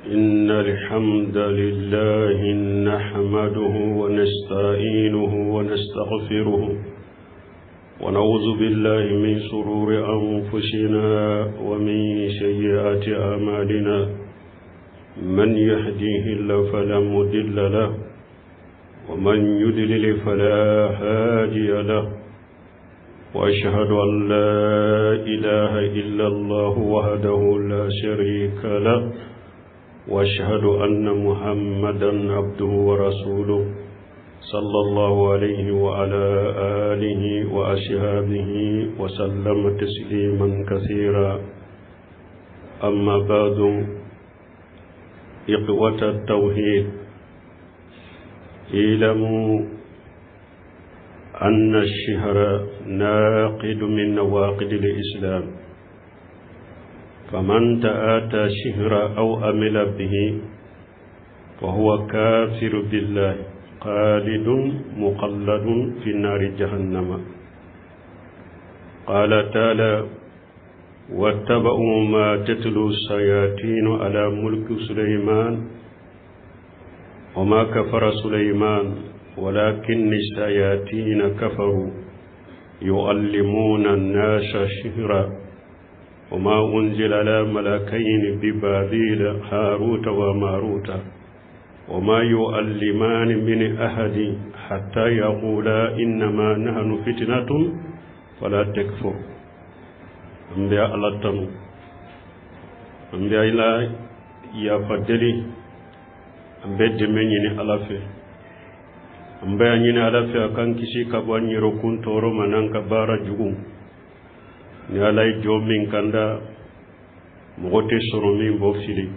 إن الحمد لله نحمده ونستعينه ونستغفره ونعوذ بالله من شرور أنفسنا ومن سيئات أعمالنا، من يهديه الله فلا مضل له ومن يضلل فلا هادي له، وأشهد أن لا إله إلا الله وحده لا شريك له، وأشهد أن محمدا عبده ورسوله صلى الله عليه وعلى آله وأصحابه وسلم تسليما كثيرا. أما بعد، إخوة التوحيد، اعلموا أن الشهر ناقد من نواقض الإسلام، فمن تآتى شهر أو عمل به فهو كافر بالله خالد مخلد في نار جهنم. قال تعالى: واتبعوا ما تتلو الشياطين على ملك سليمان وما كفر سليمان ولكن الشياطين كفروا يعلمون الناس السحر وما أنزل على ملكين ببابل هاروت وماروت وما يعلمان من أحد حتى يقولا إنما نحن فتنة فلا تكفر. An bɛ Ala tanu, an bɛ Ala yafa deli, an bɛ dɛmɛ ɲini Ala fɛ, an bɛ ɲini Ala fɛ a k'an kisi ka bɔ an yɛrɛkun tɔɔrɔ ma n'an ka baara jugu. Ni Ala ye jɔn min kanda, mɔgɔ tɛ sɔrɔ min b'o fili.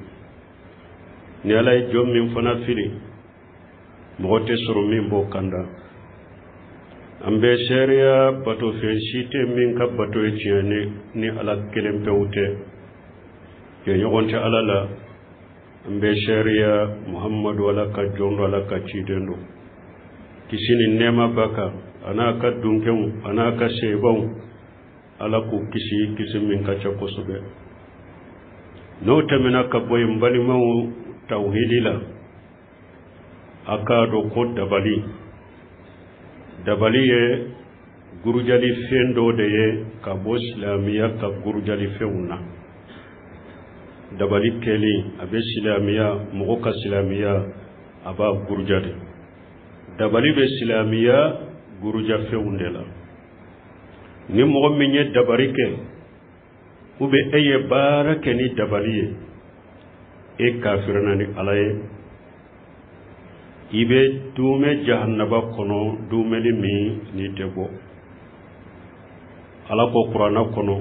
Ni Ala ye jɔn min fana fili, mɔgɔ tɛ sɔrɔ min b'o kanda. An bɛ seereya batofɛn si tɛ min ka bato ye tiɲɛ ni Ala kelen pewu tɛ, jɛɲɔgɔn tɛ Ala la. An bɛ seereya Muhammadu Ala ka jɔn don, Ala ka ciden don. Kisi ni nɛɛma b'a kan, a n'a ka dunkew, a n'a ka sebaw, Ala k'u kisi kisi min ka ca kosɛbɛ. N'o tɛmɛna ka bɔ yen, balimaw, tawhidi la, a k'a dɔn ko dabali ye gurujali fɛn dɔ de ye ka bɔ silamɛya ka gurujali fɛnw na. Dabali kɛli, a bɛ silamɛya, mɔgɔ ka silamɛya, a b'a guruja de. Dabali bɛ silamɛya guruja fɛnw de la. Ni mɔgɔ min ye dabali kɛ, ou bien e ye baara kɛ ni dabali ye, e kafirana ni Ala ye, i bɛ duumɛ jahannaba kɔnɔ, duumɛli min n'i tɛ bɔ. Ala ko Kuranna kɔnɔ,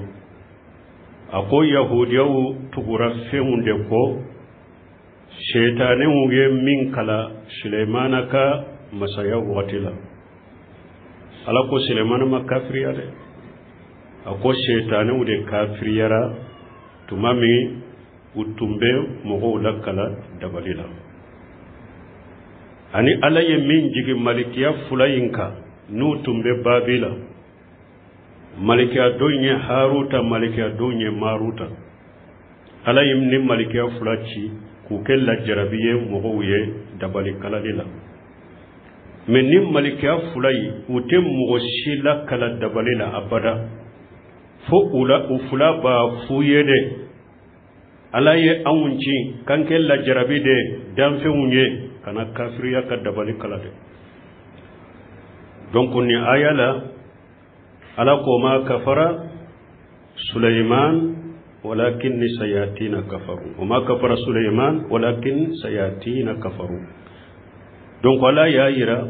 a ko yahudiyaw tugura fɛnw de kɔ, setanɛw ye min kalan Sulemana ka masaya wagati la. Ala ko Sulemana ma kafiriya dɛ, a ko setanɛw de kafiriyara tuma min u tun bɛ mɔgɔw lakalan dabali la. Ani Ala ye min jigin malikiya fila in kan n'u tun bɛ Babila, malikiya dɔ ye Haruta, malikiya dɔ ye Maruta. Ala ye ni malikiya fila ci k'u kɛ lajarabi ye mɔgɔw ye dabali kalali la. Mɛ ni malikiya fila yi, u tɛ mɔgɔ si lakala dabali la abada, fo u la u fila b'a f'u ye dɛ, Ala ye anw ci k'an kɛ lajarabi de danfɛnw ye, kana kafiriya ka dabali kala dɛ. Donc nin aya la, Ala ko ma kafara Suleiman walakin sayatina kafaru wa ma kafara Suleiman walakin sayatina kafaru. Donc Ala y'a yira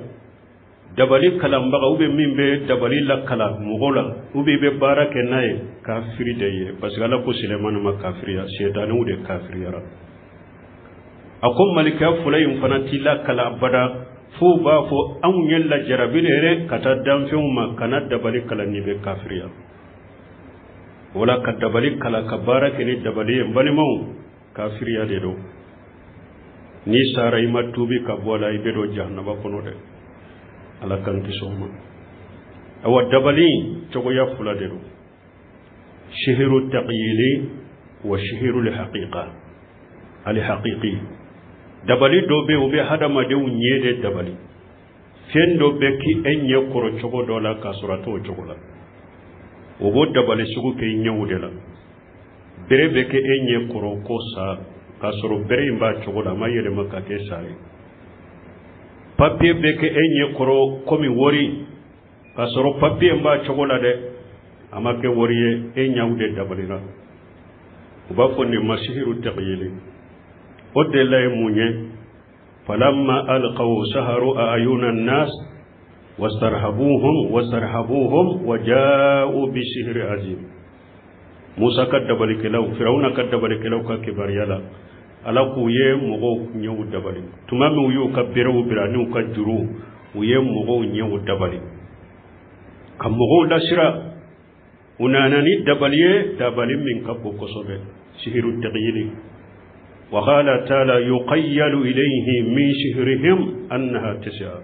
dabali kalanbaga ou bien min bɛ dabali lakala mɔgɔ la, ou bien i bɛ baara kɛ n'a ye, kafiri de ye, parce que Ala ko Sulemani ma kafiriya, setanɛw de kafiriyara. A ko malikiya fɔlɔ in fana t'i lakala abada, f'u b'a fɔ anw ye lajarabi de yɛrɛ ka taa danfɛnw ma, kana dabali kalan n'i bɛ kafiriya. Wala ka dabali kalan ka baara kɛ ni dabali ye, n balimaw, kafiriya de don. N'i sara i ma tuubi ka bɔ a la, i bɛ don jahanaba kɔnɔ dɛ. Ala k'an kisi o ma. Awa, dabali cogoya fila de don: sihiru taqyili wa sihiru haqiqa. Alhaqiqi, dabali dɔ bɛ yen, u bɛ hadamadenw ɲɛ de dabali. Fɛn dɔ bɛ k'i e ɲɛ kɔrɔ cogo dɔ la k'a sɔrɔ a t'o cogo la, o b'o dabali sugu kɛ i ɲɛw de la. Bere bɛ kɛ e ɲɛ kɔrɔ ko sa, k'a sɔrɔ bere in b'a cogo la, a ma yɛlɛma ka kɛ sa ye. Papiye bɛ kɛ e ɲɛ kɔrɔ komi wari, k'a sɔrɔ papiye in b'a cogo la dɛ, a ma kɛ wari ye, e ɲɛw de dabalila. U b'a fɔ nin ma sihiru taghyili. O delila ye mun ye? Falamma alqaw saharu a'yuna an-nas wastarhabuhum wastarhabuhum wa ja'u bi sihri azim. Musa ka dabalikɛlaw, Firawuna ka dabalikɛlaw ka kibaruya la, Ala k'u ye mɔgɔw ɲɛw dabali tuma min u y'u ka berew biri n'u ka juruw, u ye mɔgɔw ɲɛw dabali ka mɔgɔw lasira. U nana ni dabali ye, dabali min ka bon kosɛbɛ, sihiru taghyili. Wa qala ta'ala yuqayyalu ilayhi min sihrihim annaha tas'a.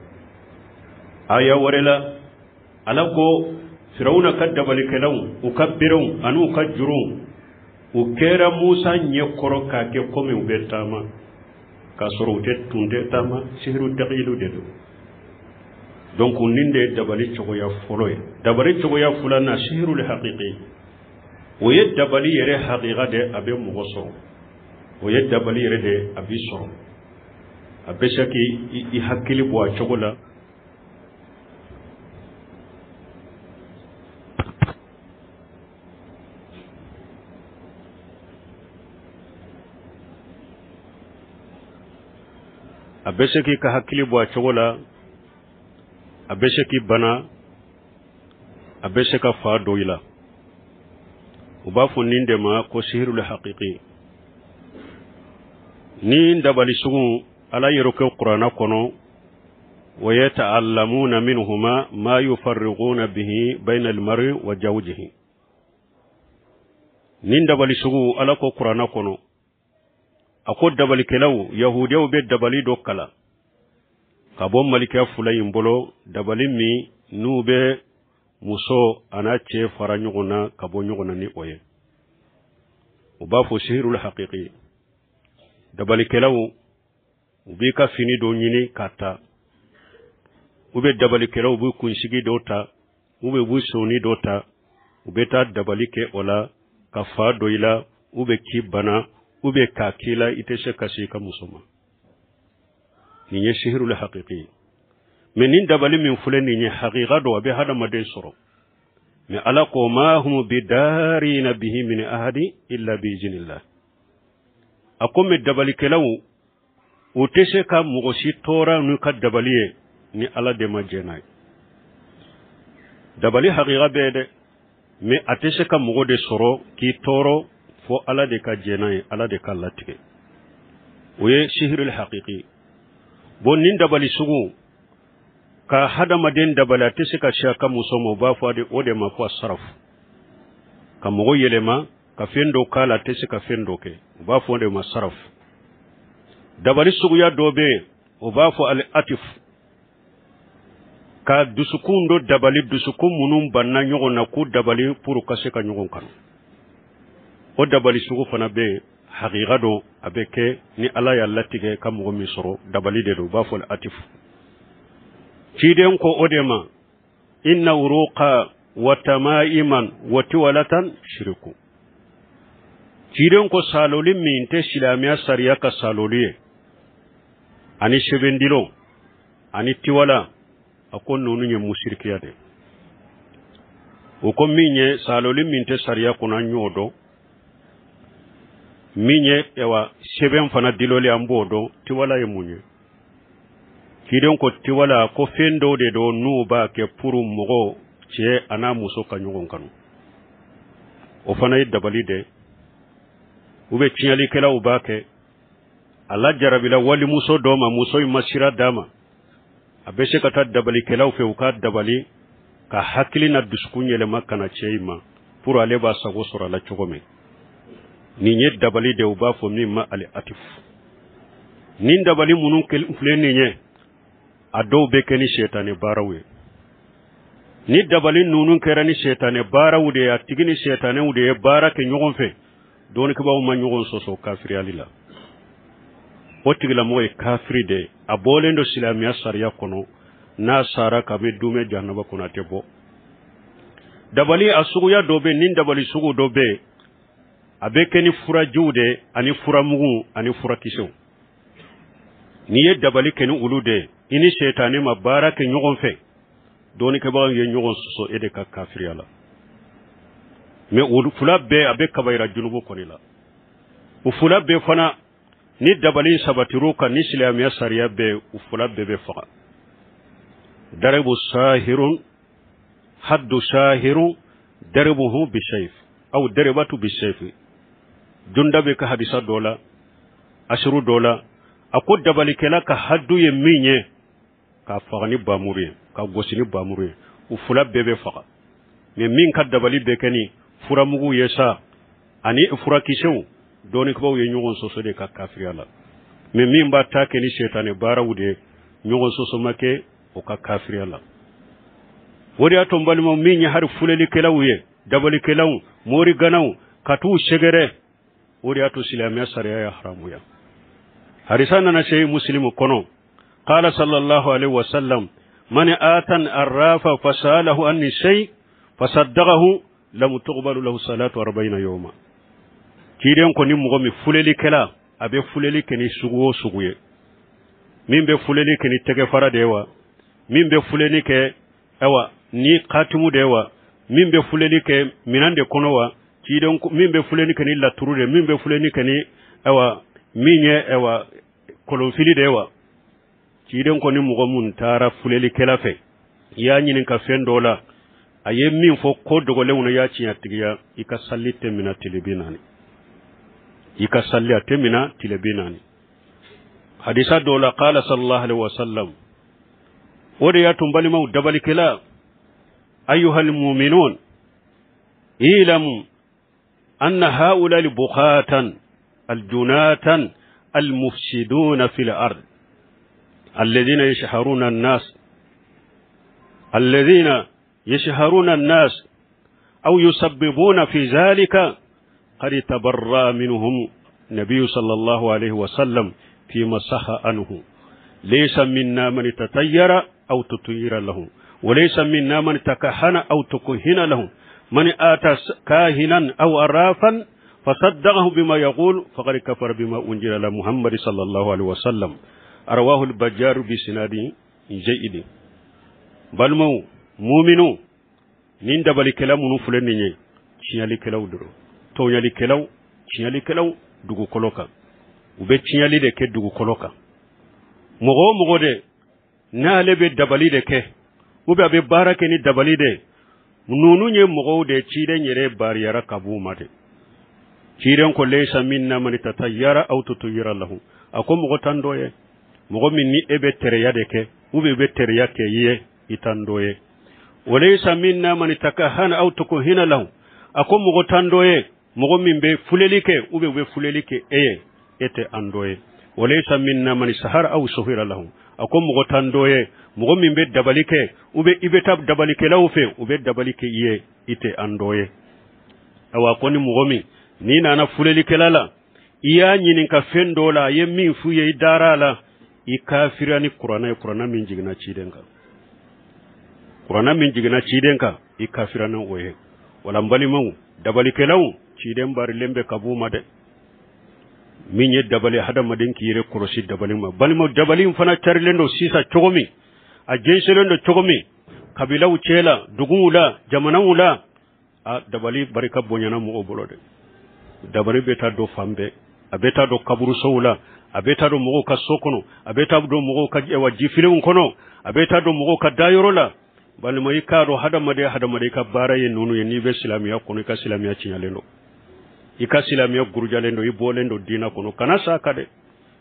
Aya wɛrɛ la, Ala ko Firawuna ka dabalikɛlaw, u ka berew an'u ka juruw, u kɛra Musa ɲɛ kɔrɔ k'a kɛ komi u bɛ taama, k'a sɔrɔ u tɛ tun tɛ taama. Sihiru taghyili de don. Donc nin de ye dabali cogoya fɔlɔ ye. Dabali cogoya filanan, sihiru haqiqi, o ye dabali yɛrɛ haqiqa de, a bɛ mɔgɔ sɔrɔ. O ye dabali yɛrɛ de, a b'i sɔrɔ, a bɛ se k'i hakili bɔ a cogo la. A bɛ se k'i ka hakili bɔ a cogo la, a bɛ se k'i bana, a bɛ se ka fa don i la. U b'a fɔ nin de ma ko sihirul haqiqi. Ni dabali sugu, Ala yɛrɛ kɛ Kuranna kɔnɔ: wa yata'allamuna minhuma ma yufarriquna bihi bayna al-mar'i wa zawjihi. Nin dabali sugu, Ala ko Kuranna kɔnɔ, a ko dabalikɛlaw, yahudiyaw bɛ dabali dɔ kalan ka bɔ malikɛ fila in bolo, dabali min n'u bɛ muso a n'a cɛ fara ɲɔgɔn na ka bɔ ɲɔgɔn na ni o ye. U b'a fɔ sihirul haqiqi. Dabalikɛlaw, u b'i ka fini dɔ ɲini k'a ta, u bɛ dabalikɛlaw b'u kunsigi dɔ ta, u bɛ b'u sɔni dɔ ta, u bɛ taa dabali kɛ o la ka fa dɔ i la, u bɛ k'i bana, u bɛ k'a k'i la i tɛ se ka se i ka muso ma. Nin ye sihirul haqiqi ye. Mais nin dabali min filɛ nin ye, haqiqa don, a bɛ hadamaden sɔrɔ. Mais Ala ko ma hum bidarina bihi min ahadi illa biiznillah. A ko mais dabalikɛlaw, u tɛ se ka mɔgɔ si tɔɔrɔ n'u ka dabali ye ni Ala de ma jɛn n'a ye. Dabali haqiqa bɛ dɛ, mais a tɛ se ka mɔgɔ de sɔrɔ k'i tɔɔrɔ fo Ala de ka jɛn n'a ye, Ala de ka latigɛ. O ye sihirul haqiqi. Bon, nin dabali sugu ka hadamaden dabali, a tɛ se ka se a ka muso ma, u b'a fɔ de o de ma ko sarafu, ka mɔgɔ yɛlɛma ka fɛn dɔ k'a la, a tɛ se ka fɛn dɔ kɛ, u b'a fɔ o de ma sarafu. Dabali suguya dɔ bɛ yen, o b'a fɔ al atif, ka dusukun dɔ dabali, dusukun minnu banna ɲɔgɔn na k'u dabali pour ka se ka ɲɔgɔn kanu. O dabali sugu fana bɛ yen, haqiqa don, a bɛ kɛ ni Ala y'a latigɛ ka mɔgɔ min sɔrɔ, dabali de don, u b'a fɔ atif. Ciden ko o de ma inna uruqa wa tamaiman wa tiwalatan shiriku. Ciden ko saloli min tɛ silamɛya sariya ka saloli ye, ani sɛbɛndilo ani tiwala, a ko ninnu ye musirikiya de. O ko min ye saloli min tɛ sariya kɔnɔ, an y'o dɔn. Min ye yawa sɛbɛn fana diloli, an b'o dɔn. Tiwala ye mun ye? Ciden ko tiwala ko fɛn dɔw de don n'u b'a kɛ pour mɔgɔ cɛ a n'a muso ka ɲɔgɔn kanu. O fana ye dabali de. U bɛ tiɲɛlikɛlaw b'a kɛ, a lajarabila walimuso dɔ ma, muso in ma sira d'a ma, a bɛ se ka taa dabalikɛlaw fɛ, u ka dabali ka hakili na dusukun yɛlɛma ka na cɛ in ma pour ale b'a sago sɔrɔ a la cogo min. Nin ye dabali de, u b'a fɔ min ma ali atif. Nin dabali minnu filɛ nin ye, a dɔw bɛ kɛ ni sɛtanɛ baaraw ye. Ni dabali ninnu kɛra ni sɛtanɛ baaraw de ye, a tigi ni sɛtanɛw de ye baara kɛ ɲɔgɔn fɛ, dɔnnikɛbaaw ma ɲɔgɔn sɔsɔ kafiriyali la. O tigilamɔgɔ ye kafiri de ye, a bɔlen don silamɛya sariya kɔnɔ. N'a sara ka bɛ dumɛ jahanaba kɔnɔ, a tɛ bɔ. Dabali a suguya dɔ bɛ, nin dabali sugu dɔ bɛ, a bɛ kɛ ni furajiw de ani furamugu ani furakisɛw. N'i ye dabali kɛ ni olu de ye, i ni sɛtanɛ ma baara kɛ ɲɔgɔn fɛ, dɔnnikɛbagaw ye ɲɔgɔn sɔsɔ e de ka kafiriya la. Mɛ olu fila bɛɛ, a bɛ kabayira junubu kɔni la. U fila bɛɛ fana, ni dabali sabatir'u kan ni silamɛya sariya bɛɛ, u fila bɛɛ bɛ faga. Daribu sahirun haddu sahirun daribuhu bisayf aw daribatu bisayf. Jundabi ka hadisa dɔ la, asiru dɔ la, a ko dabalikɛla ka haddu ye min ye, k'a faga ni bamuru ye, ka gosi ni bamuru ye. U fila bɛɛ bɛ faga. Mɛ min ka dabali bɛ kɛ ni furamugu ye sa ani furakisɛw, dɔnnikɛbaaw ye ɲɔgɔn sɔsɔ de ka kafiriya la. Mɛ min b'a ta kɛ ni sɛtanɛ baaraw de ye, ɲɔgɔn sɔsɔ ma kɛ o ka kafiriya la. O de y'a to n balimaw, min ye hali fulelikɛlaw ye, dabalikɛlaw, moriganaw, ka t'u sɛgɛrɛ, o de y'a to silamɛya sariya ya haramuya. Hadisa nana se Muslimu kɔnɔ, qala sallallahu alaihi wasallam: man atan arrafa fasalahu anni shay fasaddaqahu lam tuqbalu lahu salatu 40 yawma. Ciden ko ni mɔgɔ min fulelikɛla, a bɛ fuleli kɛ ni sugu o sugu ye, min bɛ fuleli kɛ ni tɛgɛfara de ye wa, min bɛ fuleli kɛ ayiwa ni katimu de ye wa, min bɛ fuleli kɛ minɛn de kɔnɔ wa, ciden min bɛ fuleli kɛ ni laturu de, min bɛ fuleli kɛ ni ayiwa min ye ayiwa kolonfili de ye wa, ciden ko ni mɔgɔ mun taara fulelikɛla fɛ, i y'a ɲininka fɛn dɔ la, a ye min fɔ ko dogolenw na, i y'a tiɲɛtigiya, i ka sali tɛ minɛ tile 40. I ka sali a tɛ minɛ tile 40. Hadisa dɔ la, qala sallallahu alaihi wasallam. O de y'a to n balimaw, dabalikɛla, ayyuhal mu'minun ilamu anna haula bukhatan aljunatan almufsiduna fil ard alladhina yashharuna an-nas alladhina yashharuna an-nas aw yusabbibuna fi dhalika qad tabarra minhum nabiy sallallahu alayhi wa sallam fima saha anhu: laysa minna man tatayyara aw tutuyira lahu, wa laysa minna man takahana aw tukuhina lahu. Man ata kahinan aw arafan fasaddaqahu bima yaqul faqad kafara bima unzila ala Muhammad sallallahu alaihi wa sallam. Rawahu al-Bajjar bi sinadi jayyid. Balimaw muminu, nin dabalikɛla minnu filɛ nin ye, tiɲɛlikɛlaw dɔrɔn, tɔɲalikɛlaw, tiɲɛlikɛlaw dugukolo kan, u bɛ tiɲɛli de kɛ dugukolo kan. Mɔgɔ o mɔgɔ de n'ale bɛ dabali de kɛ, ou bien a bɛ baara kɛ ni dabali de, ninnu ye mɔgɔw de ciden yɛrɛ bariyara ka b'u ma de. Ciden ko laysa minna man tatayyara aw tutuyira lahu. A ko mɔgɔ t'an dɔ ye, mɔgɔ min ni e bɛ teriya de kɛ, ou bien i bɛ teriya kɛ i ye, i t'an dɔ ye. Wa laysa minna man takahana aw tukuhina lahu. A ko mɔgɔ t'an dɔ ye, mɔgɔ min bɛ fuleli kɛ, ou bien u bɛ fuleli kɛ e ye, e tɛ an dɔ ye. Wa laysa minna man sahara aw suhira lahu. A ko mɔgɔ t'an dɔ ye, mɔgɔ min bɛ dabali kɛ, ou bien i bɛ taa dabalikɛlaw fɛ, u bɛ dabali kɛ i ye, i tɛ an dɔ ye. Awa ko ni mɔgɔ min n'i nana fulelikɛla la, i y'a ɲininka fɛn dɔ la, a ye min f'u ye, i dara a la, i kafiriya ni kuranɛ ye, kuranɛ min jiginna ciden kan, kuranɛ min jiginna ciden kan, i kafiriya ni o ye. Wala n balimaw, dabalikɛlaw, ciden barilen bɛ ka b'u ma dɛ. Min ye dabali, hadamaden k'i yɛrɛ kɔlɔsi dabali ma. Balimaw, dabali in fana carilen don sisan cogo min, a jɛnsɛnlen don cogo min, kabilaw cɛ la, duguw la, jamanaw la, a dabali barika bonyana mɔgɔw bolo dɛ. Dabali bɛ taa don fan bɛɛ, a bɛ taa don kaburusow la, a bɛ taa don mɔgɔw ka so kɔnɔ, a bɛ taa don mɔgɔw ka jifilenw kɔnɔ, a bɛ taa don mɔgɔw ka dayɔrɔ la. Balima, i k'a dɔn hadamaden, hadamaden ka baara ye ninnu ye. N'i bɛ silamɛya kɔnɔ, i ka silamɛya tiɲɛlen don, i ka silamɛya gurujalen don, i bɔlen don diinɛ kɔnɔ. Kana sa ka dɛ,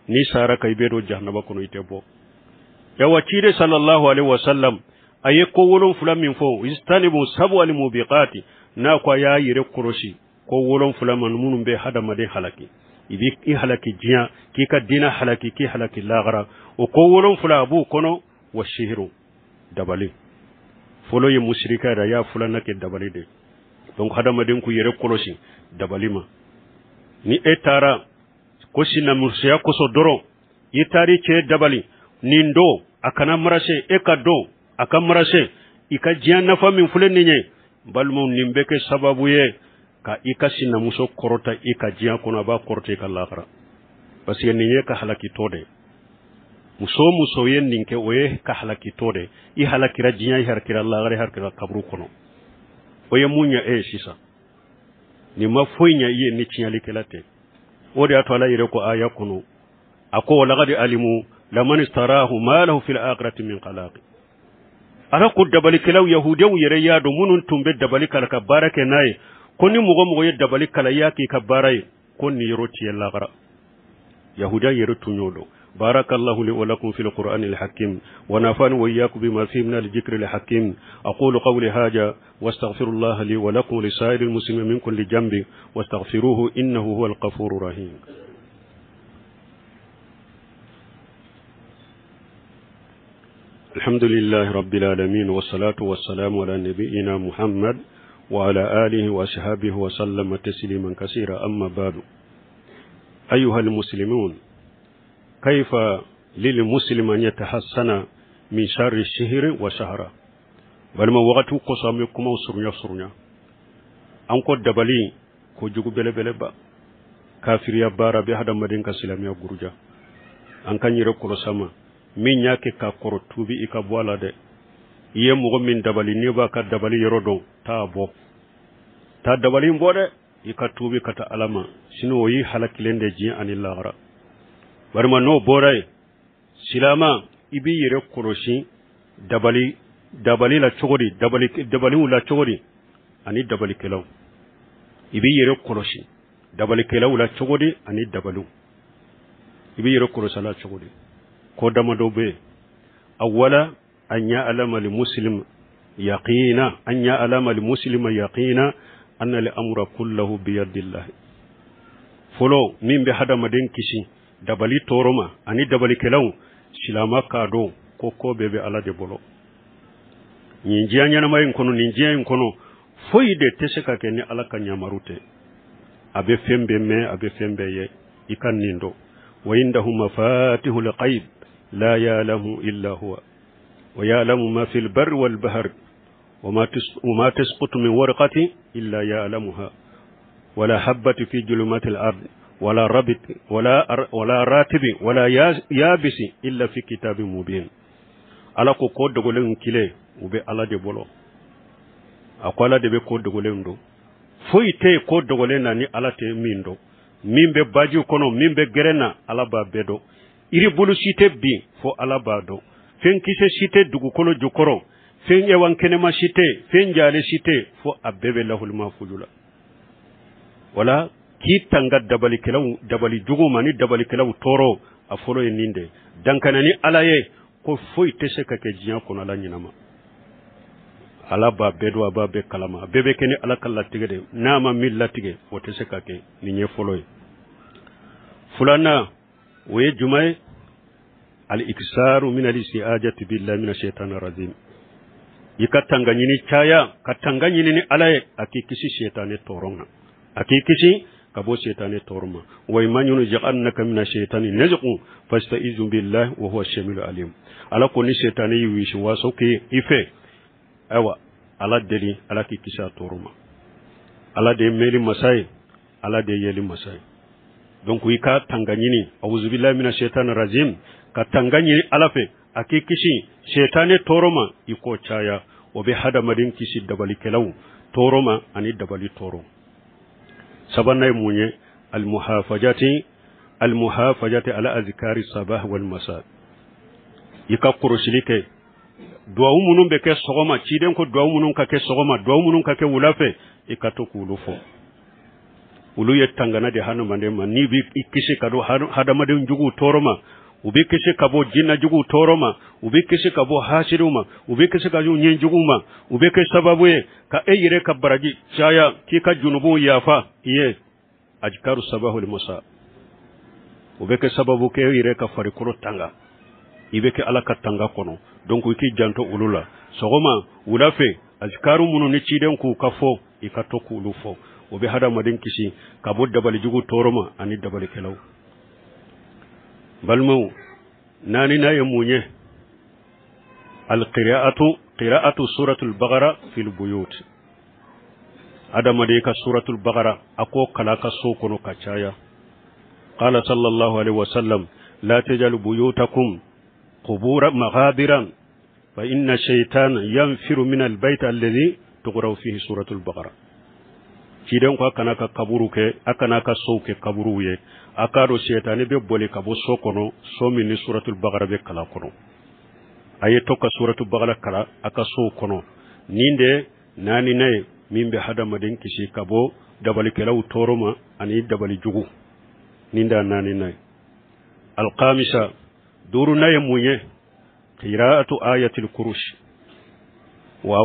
n'i sara ka, i bɛ don jahanaba kɔnɔ, i tɛ bɔ. Yawa ciden sallallahu alaihi wasallam a ye ko 7 min fɔ, istanibu sabu al mubiqati, n'a ko a y'a yɛrɛ kɔlɔsi ko 7 ma minnu bɛ hadamaden halaki, i b'i i halaki diɲɛ, k'i ka diinɛ halaki, k'i halaki lahara. O ko 7 a b'u kɔnɔ, wa sihiru, dabali. Fɔlɔ ye musirika yɛrɛ, a y'a filanan kɛ dabali de. Donc hadamaden k'u yɛrɛ kɔlɔsi dabali ma. Ni e taara ko sinamusoya kosɔn dɔrɔn, I taar'i cɛ dabali nin don a kana marase, e ka don a ka marase, i ka diɲɛ nafa min filɛ nin ye, balimaw, nin bɛ kɛ sababu ye ka i ka sinamuso kɔrɔta i ka diɲɛ kɔnɔ, a b'a kɔrɔta i ka lahara, parce que nin ye ka halakitɔ de ye. Muso o muso ye nin kɛ, o ye ka halakitɔ de ye. I halakira diɲɛ, i halakira lahara, i halakira kaburu kɔnɔ. O ye mun ɲɛ e ye sisan? Nin ma foyi ɲɛ i ye ni tiɲɛlikɛla tɛ. O de y'a to Ala yɛrɛ ko aya kɔnɔ, a ko walakadi alimu laman istarahu ma lahu fil akhirati min khalaq. Ala ko dabalikɛlaw, yahudiyaw yɛrɛ y'a dɔn, minnu tun bɛ dabali kala ka baara kɛ n'a ye, ko ni mɔgɔ mɔgɔ ye dabali kala, i y'a k'i ka baara ye, ko nin yɔrɔ t'i ye lahara. Yahudiya yɛrɛ tun y'o dɔn. بارك الله لي ولكم في القرآن الحكيم ونفعني وإياكم بما فيه من الذكر الحكيم. أقول قولي هذا واستغفر الله لي ولكم لسائر المسلمين من كل جنب واستغفروه إنه هو الغفور الرحيم. الحمد لله رب العالمين، والصلاة والسلام على نبينا محمد وعلى آله وصحبه وسلم تسليما كثيرا. أما بعد، أيها المسلمون، كيف للمسلم أن يتحسن من شر الشهر وشهرة؟ Balima, wagatiw kosɔn an bɛ kumaw surunya surunya. An ko dabali ko jugu belebeleba, kafiriya baara bɛ hadamaden ka silamɛya guruja. An k'an yɛrɛ kɔlɔsi ma. Min y'a kɛ ka kɔrɔ, tuubi i ka bɔ a la dɛ. I ye mɔgɔ min dabali, n'i b'a ka dabali yɔrɔ dɔn, taa bɔ, taa dabali in bɔ dɛ, i ka tuubi ka taa Ala ma, sinon o y'i halakilen de diɲɛ ani lahara. Barima n'o bɔra yen, silama, i b'i yɛrɛ kɔlɔsi dabali la cogo di, dabaliw la cogo di, ani dabalikɛlaw. I b'i yɛrɛ kɔlɔsi dabalikɛlaw la cogo di, ani dabaliw, i b'i yɛrɛ kɔlɔsi a la cogo di? Ko damadɔ bɛ yen. Awwala, an ya'lama al-muslim yaqina, an ya'lama al-muslima yaqina anna al-amra kullahu biyadillah. Fɔlɔ min bɛ hadamaden kisi dabali tɔɔrɔ ma ani dabalikɛlaw, silama k'a dɔn ko ko bɛɛ bɛ Ala de bolo nin diɲɛ ɲɛnama in kɔnɔ. Nin diɲɛ in kɔnɔ, foyi de tɛ se ka kɛ ni Ala ka yamaru tɛ. A bɛ fɛn bɛɛ mɛn, a bɛ fɛn bɛɛ ye. I ka nin dɔn: wa indahu mafatihul ghaib la ya'lamu illa huwa wa ya'lamu ma fil barri wal bahri wa ma tasqutu min warqatin illa ya'lamuha wala habbati fi julumatil ard wala rabit wala ratibi wala yabisi illa fi kitabin mubin. Ala ko ko dogolen kile u bɛ Ala de bolo. A ko Ala de bɛ ko dogolen don. Foyi tɛ yen ko dogolen na ni Ala tɛ min dɔn. Min bɛ baji kɔnɔ, min bɛ gɛrɛn na, Ala b'a bɛɛ dɔn. Yiribulu si tɛ bin fo Ala b'a dɔn. Fɛn kisɛ si tɛ dugukolo jukɔrɔ, fɛn ɲɛwan kɛnɛma si tɛ, fɛn jalen si tɛ, fo a bɛɛ bɛ lahulima fulu la. Wala k'i tanga dabalikɛlaw, dabali jugu ma ni dabalikɛlaw tɔɔrɔ, a fɔlɔ ye nin de dankana ni Ala ye, ko foyi tɛ se ka kɛ diɲɛ kɔnɔ Ala ɲinama. Ala b'a bɛɛ dɔn, a b'a bɛɛ kalama, a bɛɛ bɛ kɛ ni Ala ka latigɛ de. N'a ma min latigɛ, o tɛ se ka kɛ. Nin ye fɔlɔ ye. Filanan, o ye jumɛn ye? Al-iksaru min al-isti'ajati billahi mina shaitani rajim. I ka tanga ɲini caya, ka tanga ɲini ni Ala ye, a k'i kisi shaitani tɔɔrɔ ma, a k'i kisi ka bɔ shaitani tɔɔrɔ ma. Wa imma yunzighannaka mina shaitani nazghun fasta'izu billahi wa huwa samiul alim. Ala ko ni shaitani y'i wisi waso k'i i fɛ, ayiwa, Ala deli, Ala k'i kisi a tɔɔrɔ ma. Ala de ye mɛnli masa ye, Ala de ye yeli masa ye. Donc i ka tanga ɲini, awuzubillahi mina shaitani rajim, ka tanga ɲini Ala fɛ a k'i kisi shaitani tɔɔrɔ ma, i k'o caya. O bɛ hadamaden kisi dabalikɛlaw tɔɔrɔ ma ani dabali tɔɔrɔ. Sabanan ye mun ye? Almuhafajati ala azkari sabah wal masa. I ka kɔlɔsili kɛ duwawu minnu bɛ kɛ sɔgɔma, ciden ko duwawu minnu ka kɛ sɔgɔma, duwawu minnu ka kɛ wula fɛ, i ka to k'olu fɔ. Olu ye tangana de hadamaden ma, n'i b'i kisi ka don hadamaden juguw tɔɔrɔ ma, u bɛ kisi ka bɔ jinɛ juguw tɔɔrɔ ma, u bɛ kisi ka bɔ hasiriw ma, u bɛ kisi ka bɔ ɲɛ juguw ma. U bɛ kɛ sababu ye ka e yɛrɛ ka baraji caya, k'i ka junubuw yafa i ye. Ajikaru sabahul masa, o bɛ kɛ sababu kɛ e yɛrɛ ka farikolo tanga, i bɛ kɛ Ala ka tanga kɔnɔ. Donc i k'i janto olu la sɔgɔma, wula fɛ, azikaru minnu ni ciden k'u ka fɔ, i ka to k'olu fɔ. O bɛ hadamaden kisi ka bɔ dabalijugu tɔɔrɔ ma ani dabalikɛlaw. Balimaw. Naaninan ye mun ye? Alqira'atu, qira'atu suratul baqara fil buyut. Adamaden ka suratul baqara a k'o kalan ka so kɔnɔ ka caya. Qala sallallahu alaihi wasallam, la tajalu buyutakum qubura maghabiran fa inna shaytana yanfiru min albayt alladhi tuqra'u fihi suratul baqara. Ciden ko a kana ka kaburu kɛ, a kana ka sow kɛ kaburuw ye. A k'a dɔn sɛtanɛ bɛ boli ka bɔ so kɔnɔ, so min ni suratul baqara bɛ kalan kɔnɔ. A ye to ka suratul baqara kalan a ka sow kɔnɔ. Nin de naaninan ye min bɛ hadamaden kisi ka bɔ dabalikɛlaw tɔɔrɔ ma ani dabali jugu. Nin de naaninan ye. Alkamisa, duurunan ye mun ye? Qira'atu ayatil kurusi wa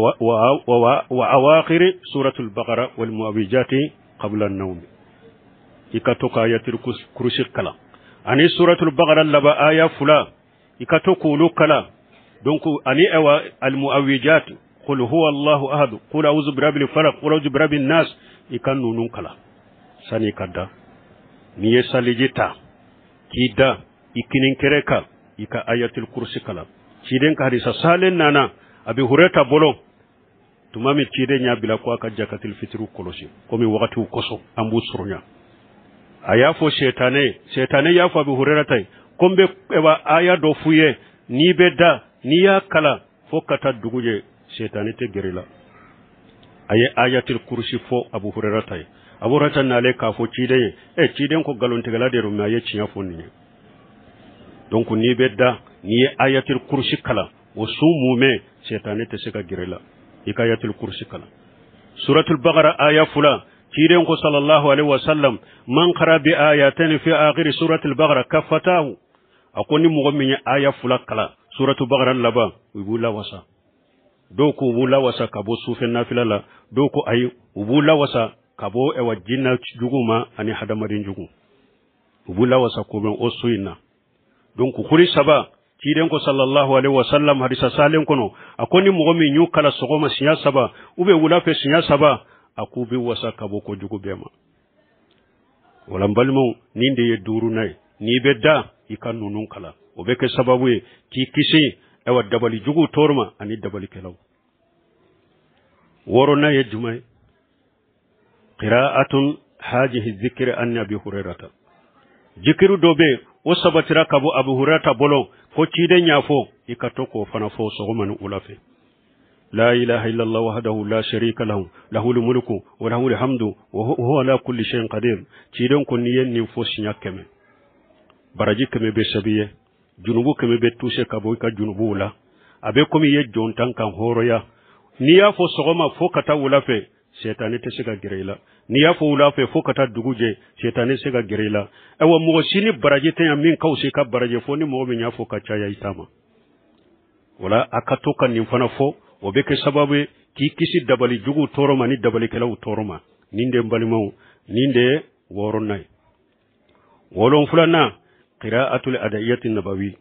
awakhiri suratul baqara wal mu'awwijati qabla an-nawm. I ka to ka ayatul kurusi kalan ani suratul baqara laban aya 2, i ka to k'olu kalan. Donc ani awa al mu'awwijat, qul huwa allahu ahad, qul a'udhu birabbil falaq, qul a'udhu birabbin nas, i ka ninnu kalan sani ka da. N'i ye saliji ta k'i da i kinin kɛrɛ kan, i ka ayatul kursi kalan. Ciden ka hadisa salen nana Abi Hurayra bolo, tuma min ciden y'a bila ko a ka jakatil fitiru kɔlɔsi, komi wagatiw kosɔn an b'u surunya. A y'a fɔ sɛtanɛ, sɛtanɛ y'a fɔ Abi Hurayra ta ye ko n bɛ aya dɔ f'u ye, n'i bɛ da, n'i y'a kalan fo ka taa dugu jɛ, sɛtanɛ tɛ gɛrɛ i la. A ye ayatul kursi fɔ Abu Hurayra ta ye. Abu Hurayra nalen k'a fɔ ciden ye, ciden ko nkalontigɛla de don, mais a ye tiɲɛ fɔ nin ye. Donc n'i bɛ da, n'i ye ayatul kursi kalan, o sun mumɛ, sɛtanɛ tɛ se ka gɛrɛ i la. I ka ayatul kursi kalan. Suratul baqara aya 2, ciden ko sallallahu alaihi wasallam, man qara bi ayatin fi akhir suratul baqara kaffatahu. A ko ni mɔgɔ min ye aya 2 kalan suratul baqara laban, u b'u lawasa. Dɔw ko u b'u lawasa ka bɔ sufɛ nafila la, dɔw ko ayi, u b'u lawasa ka bɔ ɛwa jinɛ jugu ma ani hadamaden jugu. U b'u lawasa ko bɛn o su in na. Donc kuri 3, ciden ko sallallahu alaihi wasallam hadisa salen kɔnɔ, a ko ni mɔgɔ min y'u kala sɔgɔma siɲɛ 3 ou bien wula fɛ siɲɛ 3, a k'u bɛ wasa ka bɔ kojugu bɛɛ ma. Wala n balimaw, nin de ye duurunan ye. N'i bɛ da, i ka ninnu kalan, o bɛ kɛ sababu ye k'i kisi ayiwa dabali juguw tɔɔrɔ ma ani dabalikɛlaw. Wɔɔrɔnan ye jumɛn ye? Qira'atun hajihi zikri an Abi Hurairata. Zikiru dɔ bɛ yen, o sabatira ka bɔ Abu Hurairata bolo, ko ciden y'a fɔ, i ka to k'o fana fɔ sɔgɔma ni wula fɛ. La ilaha illallah wahdahu la sharika lahu, lahul mulku wa lahul hamdu wa huwa ala kulli shay'in qadir. Ciden ko n'i ye nin fɔ siɲɛ 100, baraji 100 bɛ sɛbɛn i ye, junubu 100 bɛ tuse ka bɔ i ka junubuw la. A bɛ komi i ye jɔn tan kan hɔrɔnya. N'i y'a fɔ sɔgɔma fo ka taa wula fɛ, sɛtanɛ tɛ se ka gɛrɛ i la. N'i y'a fɔ wula fɛ fo ka taa dugu jɛ, sɛtanɛ tɛ se ka gɛrɛ i la. Ayiwa, mɔgɔ si ni baraji tɛ yan min ka fisa i ka baraji fo ni mɔgɔ min y'a fɔ ka caya i ta ma. Wala a ka to ka nin fana fɔ, o bɛ kɛ sababu ye k'i kisi dabali juguw tɔɔrɔ ma ni dabalikɛlaw tɔɔrɔ ma. Nin de n balimaw, nin de ye wɔɔrɔnan ye. Wolonfilanan, qira'atul adaiyati nabawi.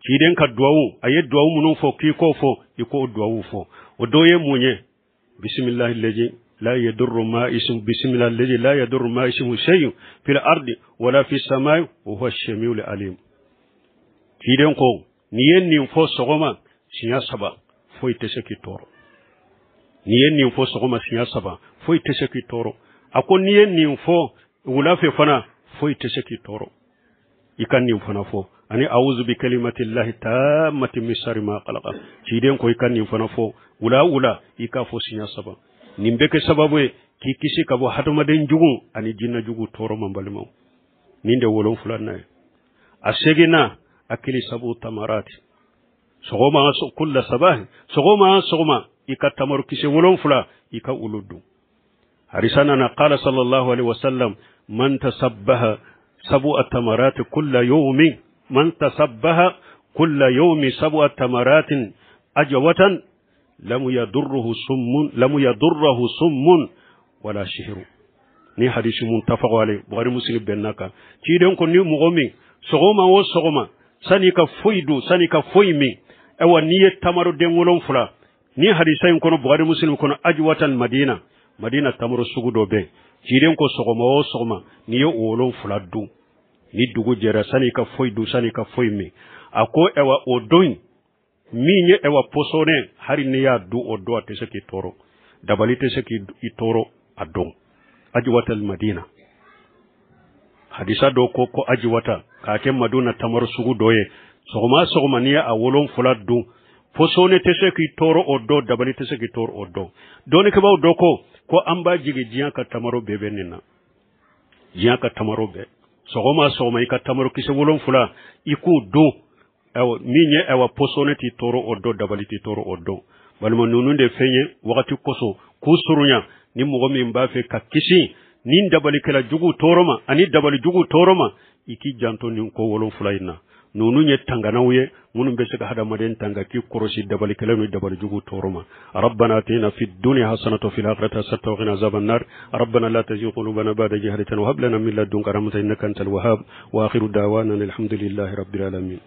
Ciden ka duwawu, a ye duwawu minnu fɔ k'i k'o fɔ, i k'o duwawu fɔ. O dɔ ye mun ye? Bisimilahi lezi la yadurru ma ismu, bisimilahi lezi la yadurru ma ismu shay'un fil ardi wala fis samai wa huwa as-sami'ul alim. Ciden ko n'i ye nin fɔ sɔgɔma siɲɛ 3, foyi tɛ se k'i tɔɔrɔ. N'i ye nin fɔ sɔgɔma siɲɛ 3, foyi tɛ se k'i tɔɔrɔ. A ko n'i ye nin fɔ wula fɛ fana, foyi tɛ se k'i tɔɔrɔ. I ka nin fana fɔ. Ani a'udhu bi kalimatillahi tammati min sharri ma khalaqa. Ciden ko i ka nin fana fɔ wula wula, i k'a fɔ siɲɛ 3. Nin bɛ kɛ sababu ye k'i kisi ka bɔ hadamaden jugu ani jinɛ jugu tɔɔrɔ ma, balimaw. Nin de wolonfilanan ye. A seginna, akili sabu tamarati. Sɔgɔma kulla sabahi, sɔgɔma sɔgɔma, i ka tamaru kisɛ 7, i ka olu dun. Hadisa nana, qala sallallahu alaihi wasallam, man tasabbaha sab'a tamarati kulla yawmin, man tasabbaha kulla yawmi sab'a tamaratin ajwatan lam yadurruhu summun, lam yadurruhu summun wala shihru. Ni hadisi muttafaq alayhi, Bukhari Muslim bɛnna kan. Ciden ko ni mɔgɔ min sɔgɔma o sɔgɔma, sani ka foyi dun, sani ka foyi min, ayiwa n'i ye tamaro den 7, ni hadisa in kɔnɔ Bukhari Muslim kɔnɔ, ajwatan Madina, Madina tamaro sugu dɔ bɛ yen. Ciden ko sɔgɔma o sɔgɔma, n'i ye o 7 dun, ni dugu jɛra, sani ka foyi dun, sani ka foyi min, A ko ɛwa o don min ye ɛwa pɔsɔnɛ, hali n'i y'a dun o don, a tɛ se k'i tɔɔrɔ, dabali tɛ se k'i tɔɔrɔ a don. Ajiwata madina, hadisa dɔ ko ko ajiwata k'a kɛ Madina tamaro sugu dɔ ye, sɔgɔma sɔgɔma n'i ye a 7 dun, pɔsɔnɛ tɛ se k'i tɔɔrɔ o don, dabali tɛ se k'i tɔɔrɔ o don. Dɔnnikɛbaaw dɔ ko ko an b'a jigin diɲɛ ka tamaro bɛɛ bɛ nin na, diɲɛ ka tamaro bɛɛ, sɔgɔma sɔgɔma i ka tamaro kisɛ 7 i k'u dun, ayiwa min ye ayiwa pɔsɔnɛ t'i tɔɔrɔ o don, dabali t'i tɔɔrɔ o don. Balima, ninnu de fɛn ye wagati kosɔn k'u surunya. Ni mɔgɔ min b'a fɛ ka kisi ni dabalikɛla jugu tɔɔrɔ ma ani dabali jugu tɔɔrɔ ma, i k'i janto nin ko 7 in na. Ninnu ye tanganaw ye minnu bɛ se ka hadamaden tanga k'i kɔrɔsi dabalikɛla ni dabali jugu tɔɔrɔ ma. Rabbana atina fid dunya hasanatan wa fil akhirati hasanatan wa qina azaban nar. Rabbana la tuzigh qulubana ba'da idh hadaytana wa hab lana min ladunka rahmatan innaka antal wahhab. Wa akhiru da'wana alhamdulillahi rabbil alamin.